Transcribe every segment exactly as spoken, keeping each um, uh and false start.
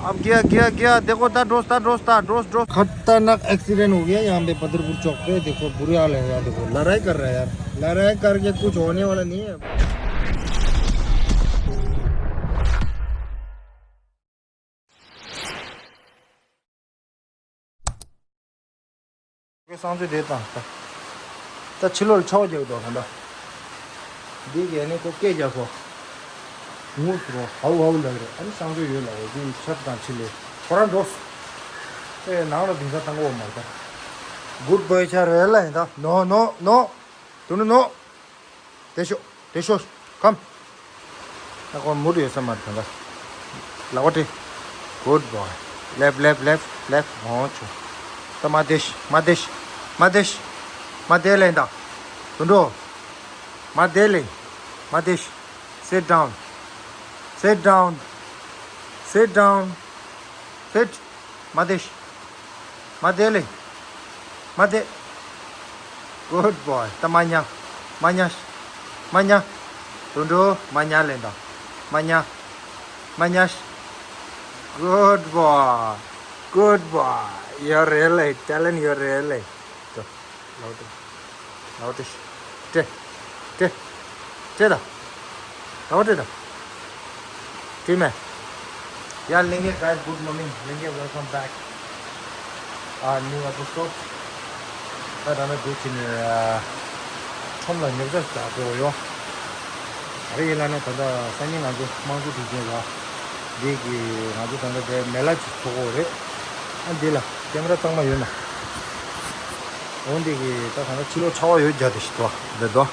अब गया, गया, गया। देखो, ता दोस्त, ता दोस्त, ता दोस्त, दोस्त। खतरनाक एक्सीडेंट हो गया यहाँ पे बदरपुर चौक पे। देखो, बुरे हाल है यार। देखो, लड़ाई कर रहा है यार। लड़ाई करके कुछ होने वाला नहीं है। གསང་སྤྱོད་དེ་དང་། ད་ཕྱི་ལོགས་ལ་ཆར་པ་རྒྱག་འདུག་ག་ད། འདི་གས་ནི་ཁོ་སྐད་རྒྱག་སོ། ངུ་སོ་ཧའུ་ཧའུ་ལབ་རེད། ཨ་ནི་གསང་སྤྱོད་ཡོད་ལབ་རེད། འདི་ཆར་དང་ཕྱི་ལོགས་ཁོ་རང་འགྲོ་སོ། ཨེ་ནང་ལ་དེང་སང་བཏང་གོ་མ་ད། Good boy ཆ་རེད་ལ་ཡིན་ད། No, no, no. Do not, no. དེ་ཤོག་དེ་ཤོག Come. ད་ཁོ་མུར་ཡོད་ས་མ་རེད་ད། ལག་པ་སྤྲད། Good boy. Left, left, left, left. འོ་ཆོ། ད་མ་དེ་ཤི། མ་དེ་ཤི། མ་དེ་ཤི། མ་དེ་ལེན་ད། དུད་འགྲོ། མ་དེ་ལེན། མ་དེ་ཤི། Sit down. Sit down. Sit down. Sit. མ་དེ་ཤི། མ་དེ་ལེ། མ་དེ། Good boy. ད་མ་ཉལ། མ་ཉལ། མ་ཉལ། དུད་འགྲོ། མ་ཉལ་ལེ་ད། མ་ཉལ། མ་ཉལ། Good boy. Good boy. ཡོད་རེད་ལེ། Talent ཡོད་རེད་ལེ། ལའོ་ཏི། ལའོ་ཏི། ཏི། ཏི། ཏི་ད། ལའོ་ཏི་ད། ཏི་མེ། Yeah, Lenge guys, good morning. Lenge, welcome back. Our new episode. ད་ད་ནི་འདུག་ཅི་ནི། ཁྲོམ་ལ་ཉོ་ཆ་རྒྱག་འགྲོ་ཡོང་། ཨ་རི་ཡིན་ལ་ནི་ད་ལྟ་སང་ཉིན་ང་ཚོ་དམངས་གཙོ་དུས་ཆེན་ལ། འདི་གི་ང་ཚོ་ད་ལྟ་དེ་མེ་ལ་ཅིག་འཚོགས་ཀྱི་ཡོད་རེད། ཨ་འདི་ལ་ཀེམ་ར་གཙང་མ་ཡོད་ན། འོ་འདི་གི་ད་ད་ལྟ་ཕྱི་ལོགས་ཆར་པ་ཡོད་རྒྱུ་དེ་ཞིག་འདུག་འདི་འདུག་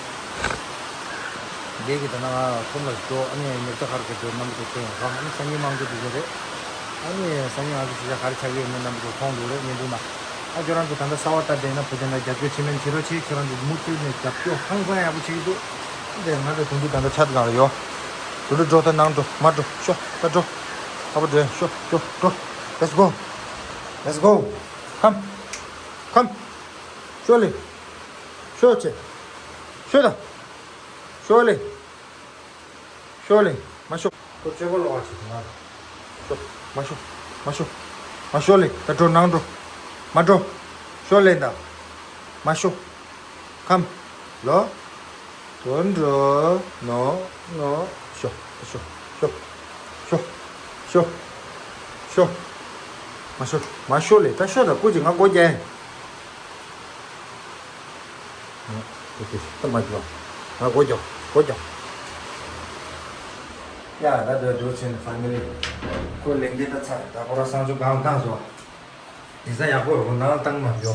འདི་གི་ད་ནང་ཁྲོམ་ལ་འགྲོ། ཨ་ནི་ཉོ་ཆ་ག་རེ་ག་རེ་འདུག་རྣམ་པ་ཚོ་སྟོན་ཡོང་། ཨ་ནི་སང་ཉིན་དམངས་གཙོ་དུས་ཆེན་རེད། ཨ་ནི་སང་ཉིན་ང་ཚོ་གཞིས་ཆགས་ག་རེ་ཆགས་ཀྱི་ཡོད་མེད་རྣམ་པ་ཚོ་མཐོང་འདུག་རེད། བརྙན་ཐུང་ནང་། ཨ་ཁྱོད་རང་ཚོ་ད་ལྟ་གསར་པ་ལྟ་བསྡད་ན་བུ་དེ་འདྲ་རྒྱབ་སྐྱོར་བྱེད་མིན་བྱེད་རོགས་བྱེད། ཁྱོད་རང་ཚོ་མུ་མཐུད་ནས་རྒྱབ་སྐྱོར་ཧང་སང་ཡག་པོ་བྱེད་ཀྱི་འདུག་དེ་ང་ཚོ་དུང་དུ་ད་ལྟ་ཆ་ཚང་ལ་ཡོད། དུང་དུ་འགྲོ་ད་ནང་འགྲོ་མ་འགྲོ་ཤོག་ད་འགྲོ། ཨ་བུ་འགྲོ་ཤོག་འགྲོ་འགྲོ། Let's go. Let's go. Come. Come. ཤོག་ལེ། ཤོག་ཅེ། ཤོག་ད། ཤོག་ལེ། ཤོག་ལེ། མ་ཤོག་ཁོ་ཆོས་པ་ལོག་པ་ཆེ་ང་། ཤོག་མ་ཤོག་མ་ཤོག་མ་ཤོག་ལེ། ད་འགྲོ་ནང་འགྲོ། མ་འགྲོ། ཤོག་ལེ་ད། མ་ཤོག Come. ལོ། དོན་འགྲོ། ནོ། ནོ། ཤོག་ཤོག་ཤོག་ཤོག་ཤོག་ཤོག་མ་ཤོག་མ་ཤོག་ལེ། ད་ཤོག་ད། སྐུ་མཁྱེན་ང་སྒོ་རྒྱག་ཡིན། ཨོ་ཁེ། ད་མ་འགྲོ། ང་སྒོ་རྒྱག་སྒོ་རྒྱག་ཡ་ད་འདོད་འདོད་ཆེན་ཕ་མི་ལི། ཁོ་ལེན་གྱི་ད་ཚར། ད་ཁོ་ར་སང་ཚོ་གང་བཏང་སོ། དེ་ས་ཡག་པོ་རོ་ནང་བཏང་མ་འགྲོ།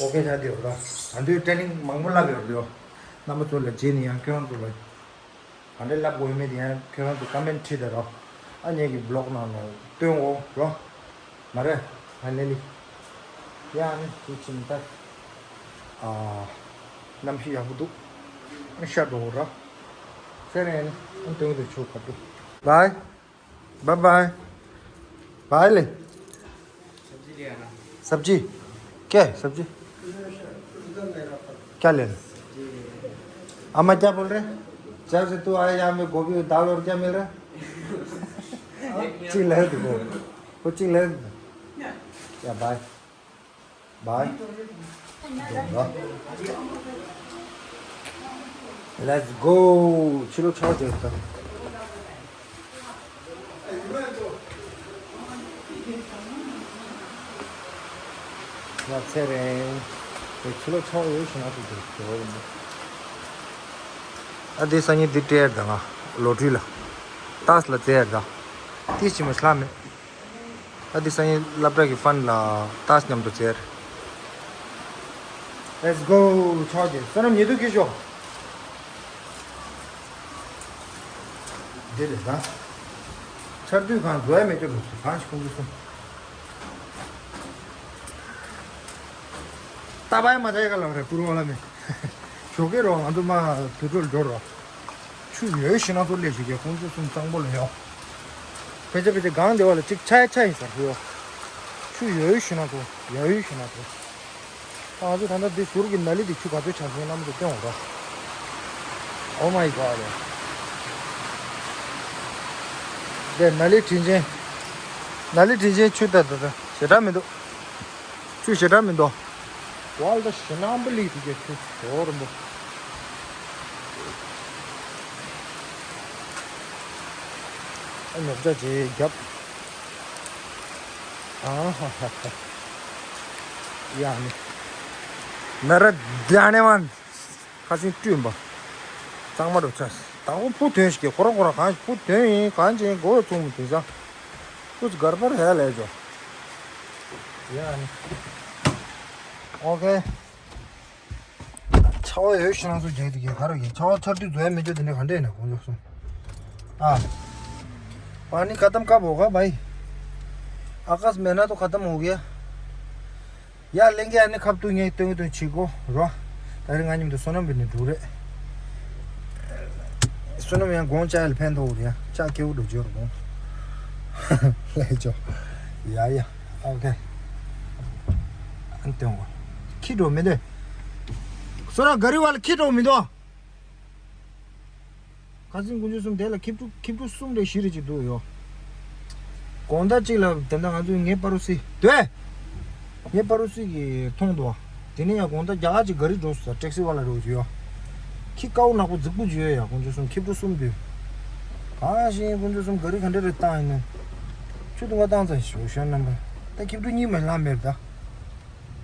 ཨོ་ཁེ་ཆ་དེ་རོ། ད་འདོད་ཀྲེ་ནིང་མང་པོ་ལབ་ཡོད་རོ། རྣམ་པ་ཚོ་ལ་རྗེས་ནས་ཡང་ཁྱོད་རང་ཚོ་ལ། ག་འདྲ་ལབ་དགོས་མེད་དེ་ཡང་ཁྱོད་རང་ཚོ་ཀ་མེན་ཊི་བྲིས་དང་རོགས། ཨ་ངེད་ཀྱི་བི་ལོག་ནང་ལ་སྟོན་འོ་རོགས། མ་རེད། ཧ་ལས་ལི། ཡ་ནི་ཁྱེད་ཕྱིན་ད། ཨ། གནམ་གཤིས་ཡག་པོ་འདུག་ཨ་ཤ་འགྲོ་འོ་རོགས། ཚེ་རིང་ཨ་ནི་ཨ་སྟོན་གྱི་འདུག་ཆུ་བར་དུ། Bye. Bye bye. Bye ले। सब्जी ले आना। सब्जी? क्या है सब्जी? क्या लेना? अम्मा क्या बोल रहे हैं? जब से तू आया यहाँ में गोभी, दाल और क्या मिल रहा है? चिंग ले दो। वो चिंग ले दो। या bye. Bye. Let's go. ཕྱི་ལོགས་ཆར་པ་རྒྱག་ད། ཡ་ཚེ་རིང་། དེ་ཕྱི་ལོགས་ཆར་པ་ཡོད་ཤི་ན་ཐུག་དེ་ཞོ་ཡིན། ཨ་དེ་སང་ཉིན་འདི་སྤྲད་ད་ང་ལོ་ཊི་རི་ལ། ཏཱས་ལ་བཙལ་ད། ཏིས་ཅི་མ་ཤ་ལ་མེད། ཨ་དེ་སང་ཉིན་སློབ་གྲྭ་གི་ཕན་ལ་ཏཱས་མཉམ་དུ་བཙལ། Let's go. ཆོག་གི་བསོད་ནམས་ཉེ་དུ་ཁྱེར་ཤོག་འདི་རེད་ད། ཆར་དུས་གང་འཛུལ་ཡ་མེད་ཀྱི་ལོ་ཞིག་གང་ཞིག་ཁོང་ཚོ་གསུང་། ད་བའི་མ་བྱ་ཡ་ག་ལ་རེ་པུར་བ་ལ་མེ། ཞོགས་ཀས་རོགས་ང་ཚོ་མ་དུད་འགྲོ་ལ་འགྲོ་རོགས། ཆུ་ཡོད་ཤི་ན་ཚོ་ལས་ཞིག་གི་ཁོང་ཚོ་གསུམ་གཙང་པོ་ལ་ཡོང་། ཕལ་ཆེར་ཕལ་ཆེར་གང་བདེ་བ་ལ་གཅིག་ཆ་ཡ་ཆ་ཡིན་ཟེར་གི་ཡོད། ཆུ་ཡོད་ཤི་ན་ཚོ་ཡོད་ཤི་ན་ཚོ། ང་ཚོ་ད་ལྟ་འདི་ཟུར་གྱི་ནཱ་ལི་འདི་ཆུ་ག་ཚོད་ཆགས་སོང་རྣམ་པ་ཚོ་སྟོན་འོང་རོགས། Oh my God. འདི་ནཱ་ལི་དྲིན་ཅན། ནཱ་ལི་དྲིན་ཆེན་ཆུ་ད་ད་ད་ཞེ་དྲག་མི་འདུག་ཆུ་ཞེ་དྲག་མི་འདུག་ཝལ་ད་ཞེ་ནང་པ་ལི་དེ་གའི་ཆུ་ཞོ་རུ་འདུག་ཨ་ཉོག་ཆ་ཅིག་རྒྱབ། ཨ་ཧ་ཧ་ཧ། ཡ་ནི། མེ་ར་དཱ་ནེ་མན། ཁ་སང་བསྐྲུན་པ། གཙང་མ་འགྲོ་ཆ། དང་པོ་ཕུ་ཐོན་ཞིག་གི་ཁོ་རང་ཁོ་རང་གང་ཕུ་ཐོན་ཡིན་གང་ཅི་ཡིན་མགོ་བོ་ཚུགས་མི་ཐུབ་ས། ཁུ་ཚུར་གར་པར་ཧེ་ལས་ཇོ། ཡ་ནི། ཨོ་ཁེ། ཆར་པ་ཡོད་ཤི་ན་སུ་རྒྱག་དུ་གི་ག་རུ་གི་ཆར་པ་ཚར་དུས་བཟོ་ཡ་མེད་རྒྱུ་དེ་འདྲ་ག་འདྲས་ནས་གོང་འཇོག་སོང་། ཨ། पानी खत्म कब होगा भाई? आकाश महीना तो खत्म हो गया। ཡར་ལེན་གྱི་ཨ་ནི་ཁབ་ཏུ་ངས་སྟོན་སྟོན་བྱེད་གོ་རོ། ད་རིང་ང་མཉམ་དུ་བསོད་ནམས་འབད་ནས་འགྲོ་རེད། བསོད་ནམས་ཡང་དགོང་ཅག་ལ་ཕན་ཐོགས་རེད་ཡ། ཅག་སྐྱེ་བོ་འགྲོ་འཇོར་དགོང་། ལས་ཅོ། ཡ་ཡ། ཨོ་ཁེ། ཨ་ནི་སྟོན་གོ་ཁྱི་འགྲོ་མི་འདོད། སོ་ར་ག་རི་བ་ལ་ཁྱི་འགྲོ་མི་འདོད། ཁ་སང་དཀོན་མཆོག་གསུམ་དེ་ལ་ཁྱི་ཕྲུག་ཁྱི་ཕྲུག་གསུམ་རེ་བཞི་རེ་ཅིག་འདུག་ཡོ། དགོང་དག་ཅིག་ལ་དེ་འདྲ་ང་ཚོས་ངའི་པ་རུ་སི་སྡོད། ངའི་པ་རུ་སི་གིས་མཐོང་འདུག་དེ་ནས་ཡང་དགོང་དག་རྒྱ་གར་གྱི་ག་རི་འགྲོ་སོང་ས་ཊེག་སི་ཝ་ལ་རེ་བ་ཅིག་ཡོ། ཁྱི་དཀར་པོ་ནག་པོ་རྫིག་པོ་ཅིག་ཡོད་ཡ་དཀོན་མཆོག་གསུམ་ཁྱི་ཕྲུག་གསུམ་འདུག་གང་ཤེས་དཀོན་མཆོག་གསུམ་ག་རི་ག་འདྲ་རེ་བཏང་ཡིན་ན། ཆུ་དུང་བ་བཏང་ཚར་ཞོ་ཤ་རྣམ་པ། ད་ཁྱི་ཕྲུག་གཉིས་མ་ལྷག་མེད་ད།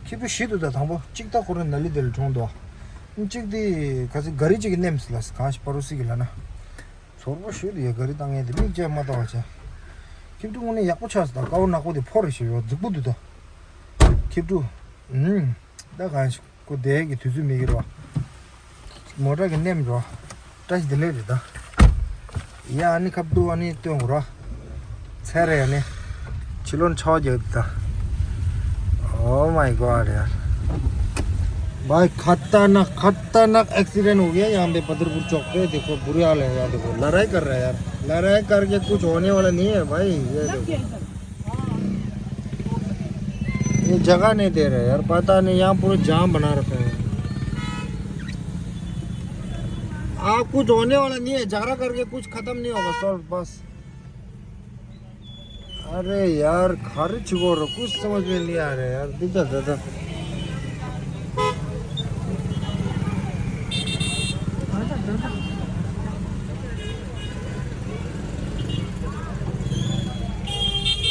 ཁྱི་ཕྲུག་བཞི་འདུག་ད་དང་པོ་གཅིག་ད་ཁོ་རང་ནཱ་ལི་དེ་ལ་གྲོངས་འདུག་གཅིག་དེ་ག་ཚོད་ག་རི་གཅིག་གི་ནེམས་ལ་གང་ཞིག་པ་རུ་སི་གི་ལ་ན། ཚོར་པོ་ཞུ་དུ་ཡ་ག་རི་བཏང་ངེས་དེ་མིག་ཅེས་མ་ལྟ་བ་བྱས། ཁྱི་ཕྲུག་དངོས་གནས་ཡག་པོ་ཆགས་སོང་ད་དཀར་པོ་ནག་པོ་དེ་ཕོ་རེ་ཞིག་ཡོད་རྫིག་པོ་འདུག་ད། ཁྱི་ཕྲུག་ཨུམ། ད་གང་ཞིག་ཁོ་བསྡད་ཀྱི་དུས་ཚོད་མེད་ཀྱི་རེད་བ། མོ་ཊ་གི་ནེམས་རོ། བཀྲ་ཤིས་བདེ་ལེགས་རེད་ད། ཡ་ཨ་ནི་ཁབ་ཏུ་ཨ་ནི་སྟོན་དགོས་ར། ཚེ་རེ་ཨ་ནི། ཕྱི་ལོགས་ཆར་པ་རྒྱག་དུས་ད། Oh my God यार। भाई खतरनाक खतरनाक एक्सीडेंट हो गया यहाँ पे बदरपुर चौक पे। देखो बुरे हाल है यार। देखो लड़ाई कर रहा है यार। लड़ाई करके कुछ होने वाला नहीं है भाई। ये देखो। ये जगह नहीं दे रहे यार, पता नहीं यहाँ पूरा जाम बना रखा है। आप कुछ होने वाला नहीं है, झगड़ा करके कुछ खत्म नहीं होगा सर। बस अरे यार खारिज को कुछ समझ में नहीं आ रहा है यार। दिक्कत है तो।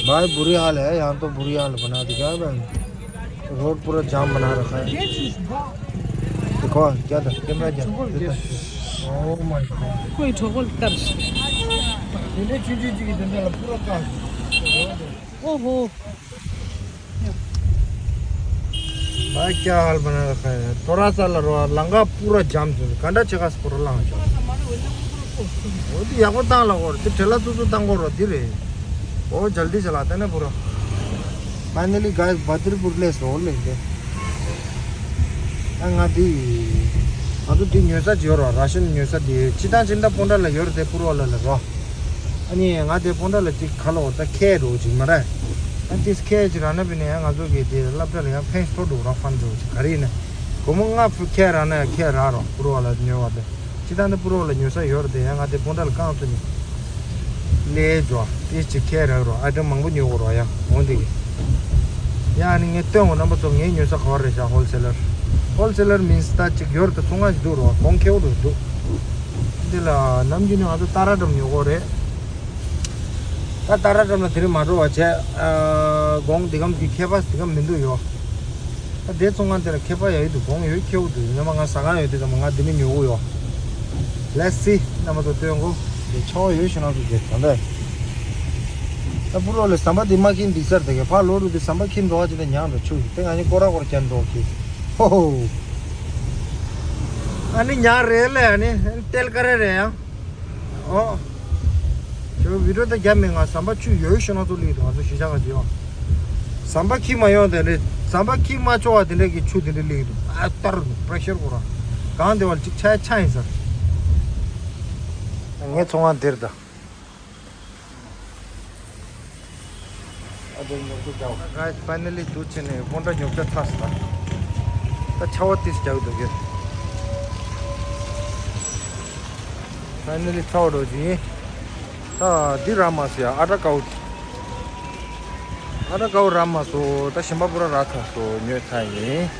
भाई बुरी हाल है यहाँ तो, बुरी हाल बना दिया है भाई। रोड पूरा जाम बना रखा है। देखो क्या था, कैमरा क्या? Oh my God। कोई ठोकर तर। पूरा काट। ओहो। भाई क्या हाल बना रखा है, थोड़ा सा लड़वा लंगा पूरा जाम से कंडा चेका से पूरा लंगा। वो तो याको तांग लगो रे, तो ठेला तो तो तांग करो धीरे। बहुत जल्दी चलाते ना पूरा। फाइनली गाइस बद्रीपुर ले सो ले दे। ང་འདི། ང་ཚོ་འདི་ཉོ་ས་ཅིག་ཡོད་ར། ར་ཤན་ཉོ་ས་འདི་སྤྱི་བཏང་སྤྱི་ཟླ་སྤོ་འདྲ་ལ་ཡོད་རེད་དེ་པུར་བ་ལ་ལ་ར། ཨ་ནི་ང་དེ་སྤོ་འདྲ་ལ་ཅིག་ཁ་ལོ་ད་ཁྱེད་རོ་ཅིག་མ་རེད། ཨ་ཏིས་ཁྱེད་ཅིག་ར་ན་པི་ནས་ཡང་ང་ཚོ་གི་དེ་སློབ་གྲྭ་ལ་ཡང་ཕན་ཐོགས་འགྲོ་ར་ཧྥན་འགྲོ་ཅིག་ག་རེ་ཡིན་ན། སྒོར་མོ་ལྔ་ཕུ་ཁྱེད་ར་ན་ཡང་ཁྱེད་ར་རོ་པུར་བ་ལ་ཉོ་བ་དེ། སྤྱི་བཏང་དེ་པུར་བ་ལ་ཉོ་ས་ཡོད་རེད་དེ་ཡང་ང་དེ་སྤོ་འདྲ་ལ་རྐང་ཚོ་ནི། ལས་འགྲོ་ཏིས་ཅིག་ཁྱེད་ར་རོ་ཨ་ཏི་མང་པོ་ཉོ་གོ་རོ་ཡང་འོང་དེ་གི། ཡང་ནི་ངས་སྟོན་གོ་རྣམ་པ་ཚོ་ངས་ཉོ་ས་ག་བ་རེད་ཤག་ཧོལ་སེ་ལར། ཧོལ་སེ་ལར་མིན་སི་ད་ཅིག་ཡོར་དུ་ཚོང་ཁང་ཅིག་འདུག་རོ་གོང་ཁེ་བོ་རུ་འདུག་འདི་ལ་ནམ་རྒྱུན་ནི་ང་ཚོ་ཏཱ་ར་འགྲམ་ཉོ་གོ་རེད། ད་ཏཱ་ར་འགྲམ་ལ་དེ་རིང་མ་འགྲོ་བ་བྱས། གོང་འདི་གམ་གི་ཁེ་པ་འདི་གམ་མི་འདུག་ཡོ། ད་དེ་ཚོང་ཁང་དེ་ལ་ཁེ་པ་ཡ་ཡོད་འདུག་གོང་ཡོད་ཁེ་བོ་འདུག་ཉི་མ་ང་ཟ་ཁང་ཡོད་དུས་ཙམ་ང་འདི་ནི་ཉོ་གོ་ཡོ། Let's see རྣམ་པ་ཚོ་སྟོན་གོ། དེ་ཆོ་ཡོད་ཤི་ན་ཚོ་དེ་ད་འདྲ། ད་པུ་རོ་ལས་ཟམ་པ་འདི་མ་ཁྱིམ་འདི་སར་དེ་གས་ཕ་ལོ་རུ་དེ་ཟམ་པ་ཁྱིམ་འགྲོ་བ་ཅི་ད་ཉང་འགྲོ་ཆུ་དེ་ང་ནི་ཀོ་ར་ཀོར་ཅན་འགྲོ་ཁྱི། ཧོ་ཧོ། ཨ་ནི་ཉག་རེད་ལས་ཨ་ནི་ཏེལ་ཀ་རེ་རེད་ཡང་། ཨོ། ཁྱོད་བི་ཌིའོ་ད་རྒྱབ་མེད་ང་ཟམ་པ་ཆུ་ཡོད་ཤི་ན་ཚོ་ལི་དུ་ང་ཚོ་ཤི་ཤ་ག་ཅི་ཡོང་། ཟམ་པ་ཁྱི་མ་ཡོང་དེ་འདྲས་ཟམ་པ་ཁྱི་མ་ཆོག་བ་དེ་འདྲས་ཀྱི་ཆུ་དེ་འདྲས་ལི་དུ་ཨ་ཏར་པྲེ་ཤར་ཀོ་ར། གང་དེ་བ་ལ་ཅིག་ཆ་ཡ་ཆ་ཡིན་ས། ངའི་ཚོང་ཁང་འདིར་ད། ཨ་དེ་ཉོ་རྒྱུ་འདྲ་བ། Guys, finally འདུག་ཆེ་ནས་སྤོན་ཊ་ཉོ་རྒྱུ་ཚར་སོང་ད། ད་ཆར་པ་ཏིས་རྒྱག་འདུག་གི། Finally ཆར་པ་འགྲོ་རྒྱུ་ཡིན། ད་འདི་རག་མ་སོང་ཡ་ཨ་ཏྲ་ཀའུ་ཅི། ཨ་ར་ཀའོ་ར་མ་སོ། ད་ཞིམ་པ་པུ་ར་ར་ཐ་སོ་ཉོས་ཚར་ཡིན།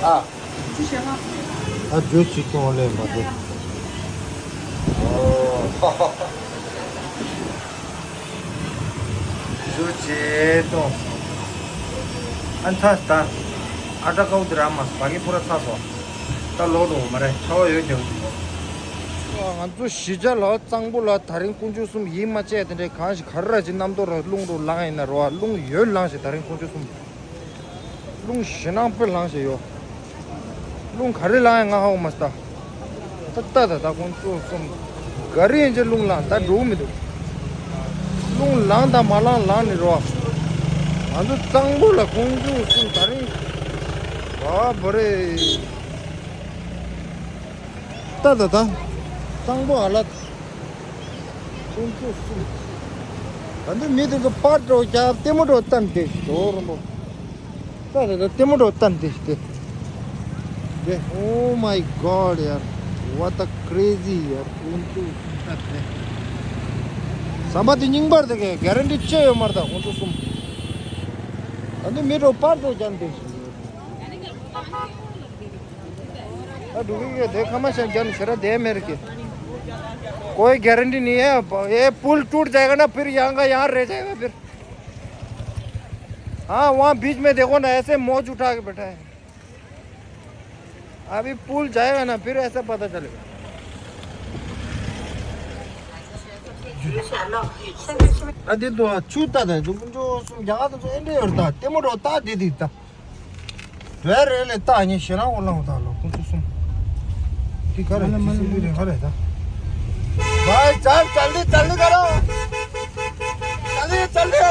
ཨ། ཨ་ཇུས་ཅིག་གཏོང་ལེ་མ་དེ། ཨོ། ཇུས་ཅིག་གཏོང་། ཨ་ཚ་ད། ཨ་ར་ཀའོ་དེ་ར་མ་སོ་བ་གི་པུ་ར་ཚ་སོ། ད་ལོག་འགྲོ་མ་རེད། ཚ་བ་ཡོད་ཀྱང་། ང་ཚོ་གཞིས་ཆགས་ལ་གཙང་པོ་ལ་ད་རིང་དཀོན་མཆོག་གསུམ་ཡིད་མ་ཆེས་དེ་འདྲའི་གང་ཞིག་ག་རེ་ར་ཅིག་རྣམ་རྟོག་ར་རླུང་རུ་ལངས་ཡིན་ན་རོ། རླུང་ཡོད་ལངས་ཤིག་ད་རིང་དཀོན་མཆོག་གསུམ། རླུང་ཞེ་ནང་དཔེ་ལངས་ཤིག་ཡོད། རླུང་ག་རེ་ལངས་ཡང་ང་ཧ་གོ་མ་སོང་། ད་ད་ད་ད་དཀོན་མཆོག་གསུམ། ག་རེ་ཡིན་ཅེ་རླུང་ལངས་ད་འགྲོ་གི་མི་འདུག་རླུང་ལངས་དང་མ་ལངས་ལངས་ནི་རོ། ང་ཚོ་གཙང་པོ་ལ་དཀོན་མཆོག་གསུམ་ད་རིང་། བ་བ་རེད། ད་ད་ད། གཙང་པོ་ཨ་ལ། དཀོན་མཆོག་གསུམ། ད་འདི་མི་དེ་ཚོ་པར་འགྲོ་རྒྱབ་ལྟད་མོ་འགྲོ་བསྟན་ཏེ་ཞོ་རོ་མོ། ད་ད་ད་ལྟད་མོ་འགྲོ་བསྟན་ཏེ་ཞིག་སྟེ། དེ། Oh my God ཡར། What a crazy ཡར། དཀོན་མཆོག་གསུམ་ད་དེ། ཟམ་པ་དེ་རྙིང་པར་དེ་གའི་གེ་རན་ཊི་ཅི་ཡོད་མར་ད་དཀོན་མཆོག་གསུམ། ད་འདི་མི་འགྲོ་པར་འགྲོ་རྒྱབ་ཏེ་ཞིག་ད་འགྲོ་གི་ཡོད་དེ་ཁ་མ་ཤ་རྒྱ་ནི་ཤ་ར་དེ་མེར་གི། कोई गारंटी नहीं है। ये पुल टूट जाएगा ना, फिर यहाँ का यहाँ रह जाएगा फिर। हाँ, वहाँ बीच में देखो ना, ऐसे मौज उठा के बैठा है। अभी पुल जाएगा ना, फिर ऐसा पता चलेगा। ཨ་དེ་དུ་ཆུ་ལྟ་ད་དུ་ཀུན་ཅོ་སུམ་རྒྱ་ག་དུ་ཚོ་ཨེ་འདྲེ་ཡོད་ད་ལྟད་མོ་འགྲོ་ལྟ་དེ་དེ་ད། བེ་རེ་ལེ་ཏ་ཉི་ཤེ་རང་འོ་ལང་ད་ལོ་ཀུན་ཚུགས་སོང་། ཏི་ཀ་རེ་ཏི་སི་ལི་རེ་ཧ་རེ་ད། བའི་ཅལ་ཅལ་ལི་ཅལ་ལི་ཀ་རོ། ཅལ་ལི་ཅལ་ལི།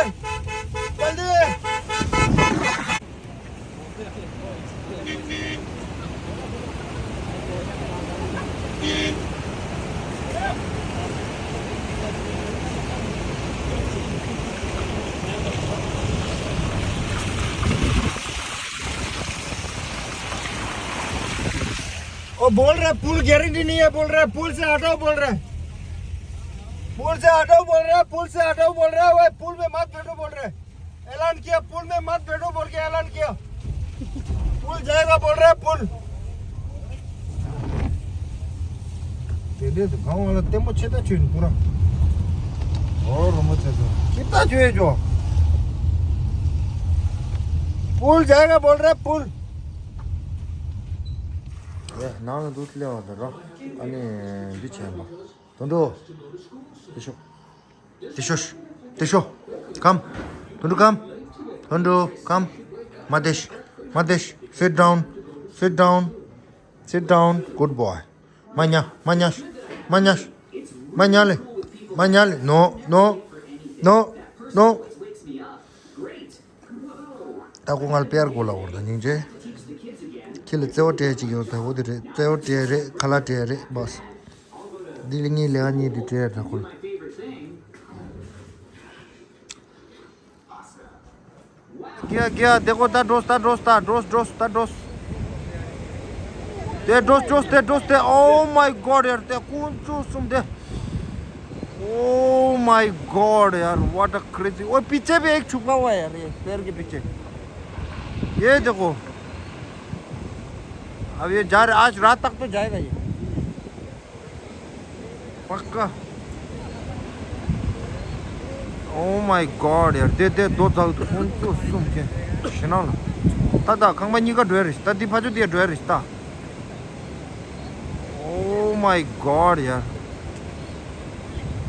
ཅལ་ལི། ओ बोल रहे पुल गारंटी नहीं है, बोल रहे पुल से हटाओ बोल रहे। पुल से हटाओ बोल रहे, पुल से हटाओ बोल रहे, वही पुल में मत बैठो बोल रहे। ऐलान किया पुल में मत बैठो बोल के ऐलान किया। पुल जाएगा बोल रहे पुल। तेरे तो गांव वाला तेमो छेता छुइन पूरा। और मत छेता। कितना छुए जो? पुल जाएगा बोल रहे पुल। ཡ་ནང་ལ་འདུག་སླེབས་པ་དང་རོ། ཨ་ནི་འདི་བྱས་པ། དོན་འགྲོ། དེ་ཤོ། དེ་ཤོ། དེ་ཤོ། ཀམ། དོན་འགྲོ་ཀམ། དོན་འགྲོ་ཀམ། མ་དེཤ། མ་དེཤ། Sit down. Sit down. Sit down. Good boy. མ་ཉ། མ་ཉ། མ་ཉ། མ་ཉ་ལེ། མ་ཉ་ལེ། No. No. No. No. ད་ཁོ་ང་ལ་པེར་གོ་ལ་འོར་ད་སྙིང་རྗེ། ཁྱེད་ལ་བརྩེ་བ་སྤྲད་ཅིག་ཡོད་ད་འོ་དེ་རེད། བརྩེ་བ་སྤྲད་རེད། ཁ་ལག་སྤྲད་རེད་བས། འདི་ལ་ངའི་ལས་ཀ་གཉིས་འདི་སྤྲད་ད་ཁོ་ལ། གིས་གིས་དེ་ཁོ་ད་འགྲོས་ད་འགྲོས་ད་འགྲོས་འགྲོས་ད་འགྲོས། དེ་འགྲོས་འགྲོས་དེ་འགྲོས་དེ། Oh my God ཡར་དེ་དཀོན་མཆོག་གསུམ་དེ། Oh my God यार, what a crazy। ओए पीछे भी एक छुपा हुआ है यार, ये पेड़ के पीछे। ये देखो। अब ये जा रहा, आज रात तक तो जाएगा ये। पक्का। Oh my God यार, दे दे दो जाओ तो कौन तो सुन के। शनाल। ता ता खंग बा निका ड्राइवर रिश्ता, दी फाजो दिया ड्राइवर रिश्ता। Oh my God यार,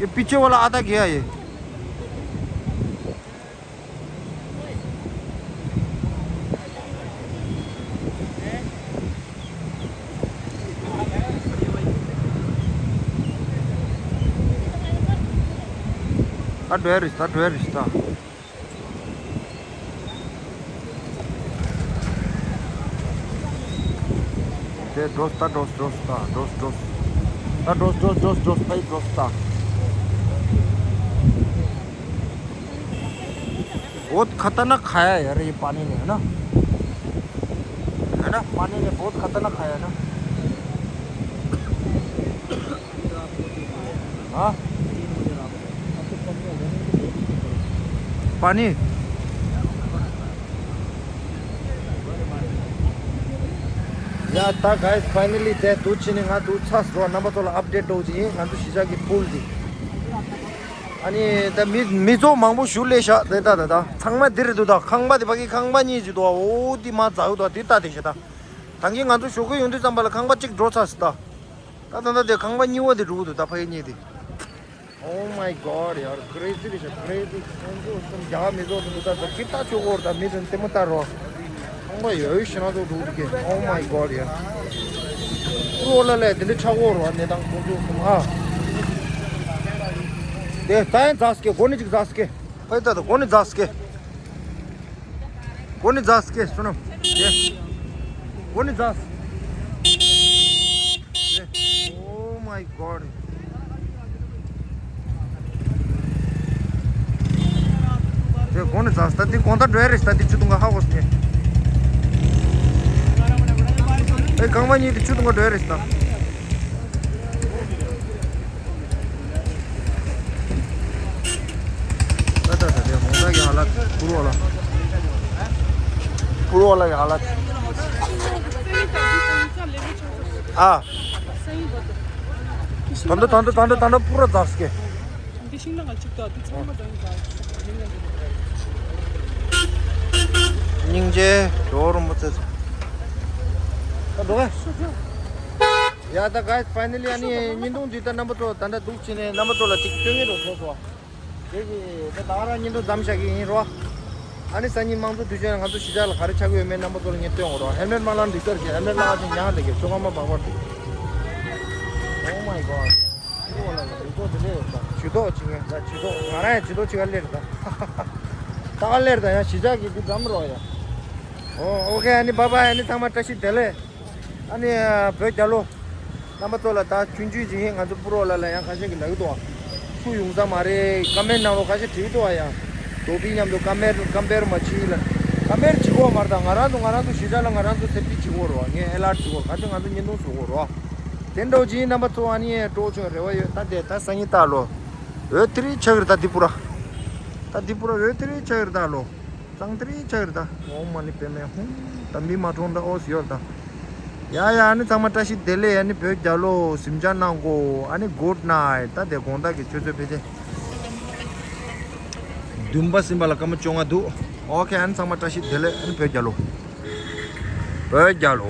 ये पीछे वाला आधा गया ये। ད་འགྲོ་ཡ་རེད། ད་འགྲོ་ཡ་རེད། ད། དེ་འགྲོ། ད་འགྲོ་འགྲོ། ད་འགྲོ་འགྲོ། ད་འགྲོ་འགྲོ་འགྲོ་འགྲོ། ད་འགྲོ་ད། बहुत खतरनाक खाया है यार ये पानी ने, है ना? है ना? पानी ने बहुत खतरनाक खाया है ना? हाँ? पानी। ཡ་ད་guys, finally དེ་དུ་ཕྱིན་ནས་ང་དུ་ཚར་སོང་། རྣམ་པ་ཚོ་ལ་update འགྲོ་གི་ཡིན། ང་ཚོ་གཞིས་ཆགས་ཀྱི་pool འདི། ཨ་ནི་ད་མི་མི་ཚོ་མང་པོ་ཞུ་ལས་ཤག་དེ་ད་ད་ད་ཚང་མ་འདི་རེད་འདུག་ད་ཁང་པ་དེ་ཕ་གི་ཁང་པ་གཉིས་ཅིག་འདུག་འོ་དེ་མ་ཛའུ་ད་དེ་ལྟ་དེ་ཤ་ད། ད་གིན་ང་ཚོ་ཞོགས་ཀས་ཡོང་དུས་ཙམ་པ་ལ་ཁང་པ་གཅིག་འགྲོ་ཚར་སི་ད། ད་ད་ད་དེ་ཁང་པ་གཉིས་པ་དེ་འགྲོ་གི་འདུག་ད་ཕ་གི་གཉིས་དེ། Oh my god ཡར་crazy རེད་ཤག crazy ཁོང་ཚོ་གསུམ་རྒྱ་མི་ཚོགས་འདུག་ད་ད་ཀི་ཏ་ཆོག་གོ་ད་མི་ཚོ་ལྟད་མོ་ལྟ་རོགས། ཁང་པ་ཡོད་ཤི་ན་ཚོགས་འགྲོ་གི། Oh my god ཡར་ཀུ་རོ་ལ་ལས་དེ་འདྲ་ཆགས་གོ་རོགས་གནས་སྟངས་ཁོང་ཚོ་གསུམ་ཨ། དེ་ད་ཡང་ཛ་སི་ཀེ་གོ་ནི་ཅིག་ཛ་སི་ཀེ། ཕ་ཡི་ཏ་ཏ་གོ་ནི་ཛ་སི་ཀེ། གོ་ནི་ཛ་སི་ཀེ་སོ་ནམ། དེ། གོ་ནི་ཛ་སི། དེ། Oh my god དེ་གོ་ནི་ཛ་སི་ད་དེ་གོང་ད་འགྲོ་ཡ་རེད་ད་དེ་ཆུ་དུང་ག་ཧ་གོ་སི་ནི། ཨེ་ཁང་པ་གཉིས་དེ་ཆུ་དུང་ག་འགྲོ་ཡ་རེད་ད། ད་ད་ད་དེ་ཧོང་ད་གི་ཧ་ལ་ཕུར་བ་ལ། ཕུར་བ་ལ་གི་ཧ་ལ། ཨ། ད་འདི་ད་འདི་ད་འདི་ད་འདི་ཕུར་ར་ཛ་སི་ཀེ། འདི་ཤིང་ནགས་གཅིག་ཏུ་འདི་ཚང་མ་ད་འདི་ད། སྙིང་རྗེ་ཇོ་རིན་པོ་ཆེ། ད་འགྲོ་ག་ཡ་ད་guys, finally ཨ་ནི་བརྙན་ཐུང་འདི་ད་རྣམ་པ་ཚོ་ད་ལྟ་འདུག་བྱས་ནས་རྣམ་པ་ཚོ་ལ་ཅིག་སྟོན་གྱི་འགྲོ་ཚོགས་སོ། དེ་གི་ད་ད་ག་རང་བརྙན་ཐུང་མཚམས་བཞག་གི་ཡིན་རོ། ཨ་ནི་སང་ཉིན་དམངས་གཙོ་དུས་ཆེན་ང་ཚོ་གཞིས་ཆགས་ལ་ག་རེ་ཆགས་ཀྱི་ཡོད་མེད་རྣམ་པ་ཚོ་ལ་ངས་སྟོན་འོང་རོ། ཧེལ་མེད་མ་བླངས་འགྲིག་ས་རེད། ཧེལ་མེད་བླངས་ཨ་ཅིག་ཉག་འདི་གི་ཚོད་ཀ་མ་འབག་པར་འགྲིག Oh my god. ཨོ་མའི་གོཌ། ཇུས་གཏོགས་དེ་འདྲ་ཡོད་ད། ཇུས་གཏོགས་བྱེད་མཁན་ད་ཇུས་གཏོགས་ང་རང་ཡང་ཇུས་གཏོགས་བྱེད་ག་སླེབས་ད། ད་ག་སླེབས་ད་ཡང་གཞིས་ཆགས་ཀྱི་འདི་འགྲམ་རོ་ཡ། ཨོ་ཨོ་ཁེ། ཨ་ནི་བྷའི་བྷའི། ཨ་ནི་ཚང་མ་བཀྲ་ཤིས་བདེ་ལེགས། ཨ་ནི་བོད་རྒྱལ་ལོ། རྣམ་པ་ཚོ་ལ་ད་ཆུང་ཆུང་ཅིག་ཡིན། ང་ཚོ་ཕུར་བ་ལ་ལ་ཡང་ཁ་ཤས་ཀྱིས་ལབ་ཀྱི་འདུག་ཆུ་ཡོང་ས་མ་རེད། ཀ་མེན་ནང་ལོ་ཁ་ཤས་བྲིས་ཀྱི་འདུག་ཡ། དོ་པི་མཉམ་དུ་ཀ་མེར་ཀམ་པེར་མ་བྱེད་ལ། ཀམ་པེར་བྱེད་དགོས་མ་རེད་ད། ང་རང་ཚོ་ང་རང་ཚོ་གཞིས་ཆགས་ལ་ང་རང་ཚོ་སེབ་ཊི་བྱེད་དགོས་རེད་བ། ངས་ཨེ་ལར་བྱེད་དགོས་རེད། ག་ཚོད་ང་ཚོ་བརྙན་ཐུང་བཟོ་དགོས་རེད་བ། དེ་འདྲ་བོ་ཅིག་རྣམ་པ་ཚོ་ཨ་ནི་སྤྲོ་བོ་ཆུང་རེ་བ་ཡོད། ད་དེ་ད་སང་ཉིན་ལྟ་ལོ། འོད་ཐིག་ལེ་ཆགས་རེད་ད་འདི་པུ་ར། ད་འདི་པུ་ར་འོད་ཐིག་ལེ་ཆགས་རེད་ད་ལོ། གཙང་ཐིག་ལེ་ཆགས་རེད་ད། ཨོཾ་མ་ཎི་པདྨེ་ཧཱུྃ། ད་མི་མ་གྲོངས་ད་ཨོ་ཟི་ཡོད་ད། ཡ་ཡ། ཨ་ནི་ཚང་མ་བཀྲ་ཤིས་བདེ་ལེགས། ཨ་ནི་བོད་རྒྱལ་ལོ། གཟིམ་འཇག་གནང་གོ་ཨ་ནི་good night། ད་དེ་དགོང་དག་གི་ཆུ་ཚོད་ཕལ་ཆེར་བདུན་པ་ཟིན་པ་ལ་སྐར་མ་བཅོ་ལྔ་འདུག་ཨོ་ཁེ། ཨ་ནི་ཚང་མ་བཀྲ་ཤིས་བདེ་ལེགས། ཨ་ནི་བོད་རྒྱལ་ལོ། བོད་རྒྱལ་ལོ།